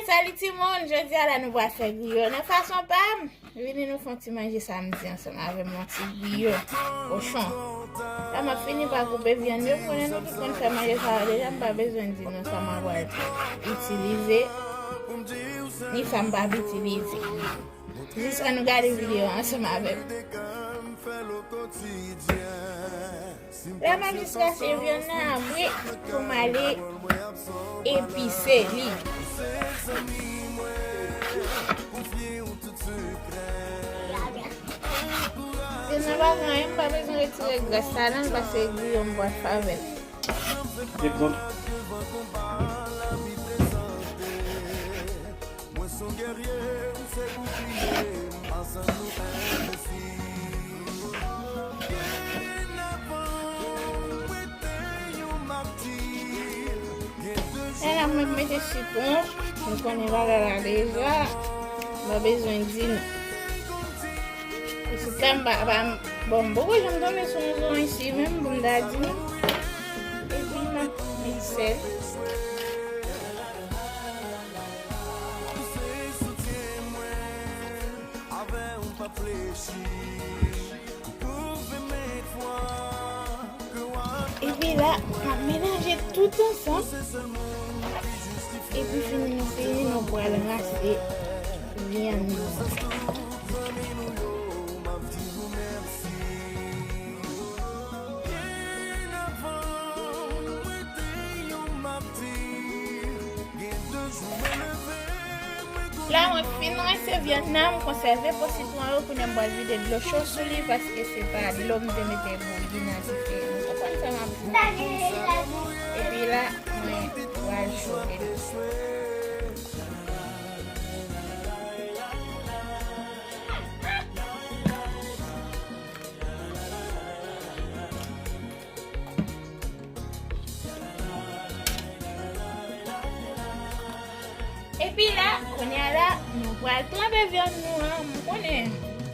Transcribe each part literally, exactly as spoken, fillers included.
Salut timoun, jodi a la nou pral fè griyo nan fason pa m. Vini nou fè yon ti manje samdi ansanm avè m, yon ti griyo kochon. La m ap fini pa koupe vyann yo, m konnen nou tout konn fè manje sa yo deja, m pa bezwen di nou sa m ap pral itilize, ni sa m p ap itilize. Jiska nou gade videyo ansanm avè m. La m ap jis kase vyann nan apre pou m ale epise li. Vyann nan pa gen anyen, m pa bezwen retire grès ladan l paske griyo m pral fè avè l. Li bon. E la mwen mete sitwon, nou konnen bagay la deja, m pa bezwen di nou. Isit la m pa, pa, bon, m poko janm tonbe sou yon zòn isi menm pou m ta di nou. Epi m ap met sèl. Epi la, m ap melanje tout ansanm. Epi fini nou fini, nou pral rase vyann nou an. La mwen fin rense vyann nan, m konsève po sitwon yo, kounye a m pral vide dlo cho sou li paske se pa dlo m te mete bouyi nan dife. Nou konprann sa m ap di. Epi la, mwen pral chofe li. Epi la, kounye a la, nou pral tranpe vyann nou an. M konnen,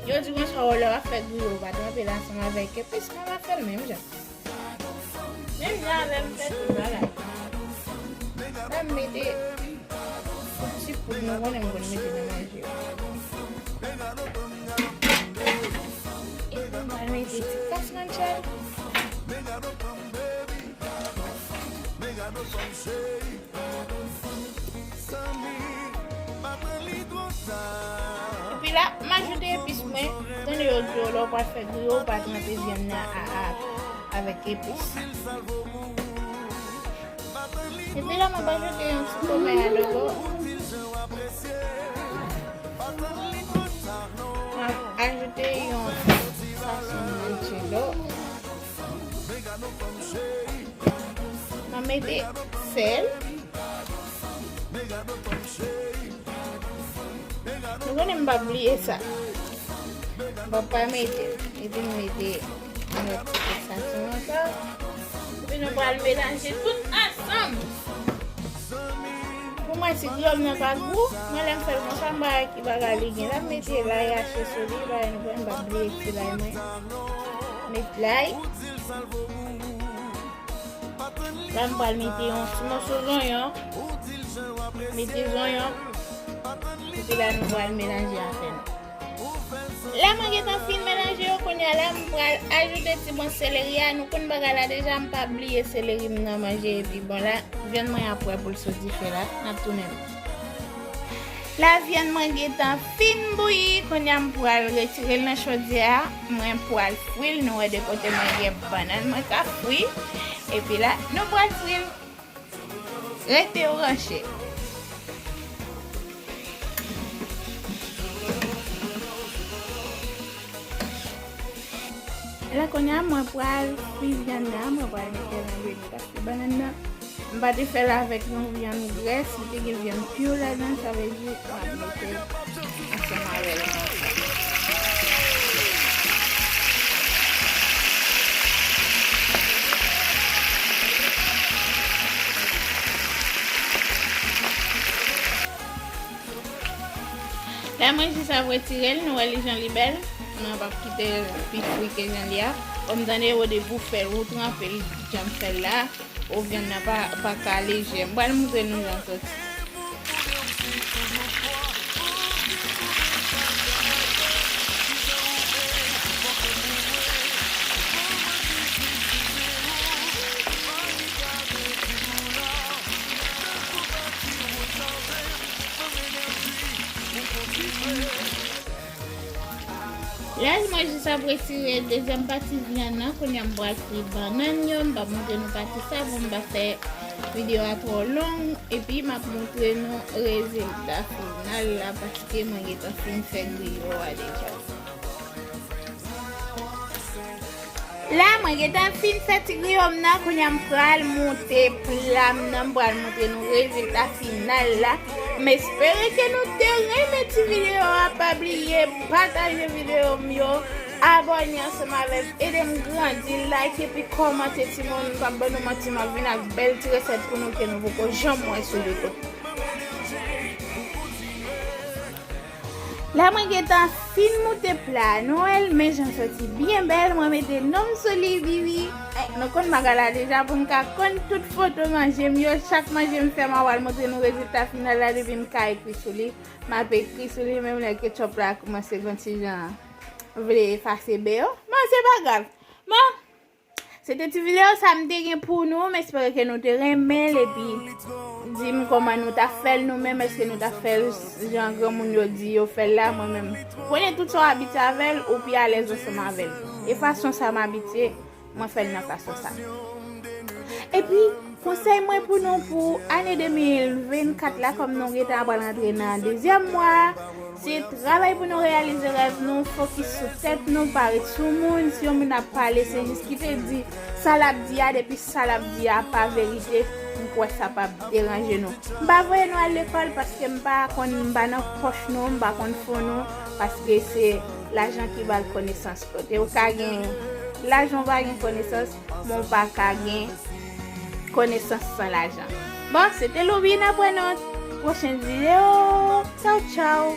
yo di konsa, lè w ap fè griyo, w pa tranpe l ansanm avèk epis, men w ap fè l menm jan. Menm jan avè m fè tout bagay. La m mete yon ti poud, nou konnen m konn mete nan manje yo. Epi m pral mete ti kras nan tchèl. Epi la, m ajoute epis mwen. Tande yo di w lè w pral fè griyo, w pa tranpe vyann nan a, a, avèk epis. Epi la, m ap ajoute yon ti kòmè adobo. M ap ajoute yon ti sasyon ranchero. M ap mete sèl. Nou konnen m p ap bliye sa. M p ap pa mete. Epi m mete yon lòt ti kèk sasyon ankò. Epi nou pral melanje tout ansanm. Pou mwen, si griyo m nan pa gou, mwen lè m fè l konsa, m pa wè ki bagay li gen. Lè m mete lay hache sou li, bagay nou pran, m p ap bliye ti lay mwen. Met lay. La, m pral mete yon ti moso zonyon. Mete zonyon. Epi la, nou pral melanje afè nou. La mwen gentan fin melanje yo, kounye a la, m pral ajoute ti bon seleri a. Nou konn bagay la deja, m pa bliye seleri m nan manje. Epi bon, la, vyann mwen ap prè pou l sot dife la. N ap tounen. La vyann mwen gentan fin bouyi, kounye a m pral retire l nan chodyè a. Mwen pral fri l, nou wè de kote mwen gen bannann mwen ka fri. Epi la, nou pral fri l. Rete branche. La kounye a, mwen pral fri vyann nan, mwen pral mete nan lwil paske bannann nan, m pa te fè l avèk yon vyann grès, li te gen vyann pure ladan l, sa vle di m ap mete ansanm avè l konsa. La mwen jis ap retire l, nou wè li jan li bèl. Mwen p ap kite l pi fri ke jan li a. Kòm tande yo depi w fè l, ou tranpe l, jan m fè l la. O, vyann nan pa, pa ka lejè. M pral montre nou jan l soti. La, mwen jis ap retire dezyèm pati vyann nan. Kounye a m pral fri bannann yo. M p ap montre nou pati sa pou m pa fè videyo a twò long. Epi m ap montre nou rezilta final la paske mwen gentan fin fè griyo a deja. La, mwen gentan fin fè ti griyo m nan, kounye a m pral moute pla m nan, m pral montre nou rezilta final la. M espere ke nou te renmen ti videyo a, pa bliye pataje videyo m yo, abòne ansanm avè m, ede m grandi, like epi kòmante timoun, m p ap ban nou manti, m ap vin ak bèl ti resèt pou nou ke nou poko janm wè sou YouTube. La mwen gentan fin moute pla Nwèl, men jan soti byen bèl, mwen mete non m sou li, Bibi. Eh, nou konn bagay la deja, pou m ka konn tout foto manje m yo, chak manje m fè, m a pral montre nou rezilta final la, depi m ka ekri sou li, m ap ekri sou li, menm lè ketchup la kòmanse gon ti jan vle efase be yo. Bon, se pa grav. Bon, se te ti videyo sa m te gen pou nou. M espere ke nou te renmen l epi di m kòman nou ta fè l nou menm. Èske nou ta fè l jan granmoun yo di yo fè l la? Mwen menm, konnen tout sa w abitye avè l, ou pi alèz ansanm avè l. E fason sa m abitye, mwen fè l nan fason sa. Epi, konsèy mwen pou nou pou ane de mil vennkat la, kòm nou gentan pral rantre nan dezyèm mwa a, se travay pou nou reyalize rèv nou, fokis sou tèt nou, pa ret sou moun. Si yon moun ap pale, se jis kite di sa l ap di a, depi sa l ap di a pa verite, m kwè sa p ap deranje nou. M pa voye nou al lekòl paske m pa konn, m pa nan pòch nou, m pa konn fon nou, paske se lajan ki ba l konesans. Kote ou ka gen lajan, ou pa gen konesans, men ou pa ka gen konesans san lajan. Bon, se te Loubi, n ap wè nan pwochen videyo. Tchaw, tchaw!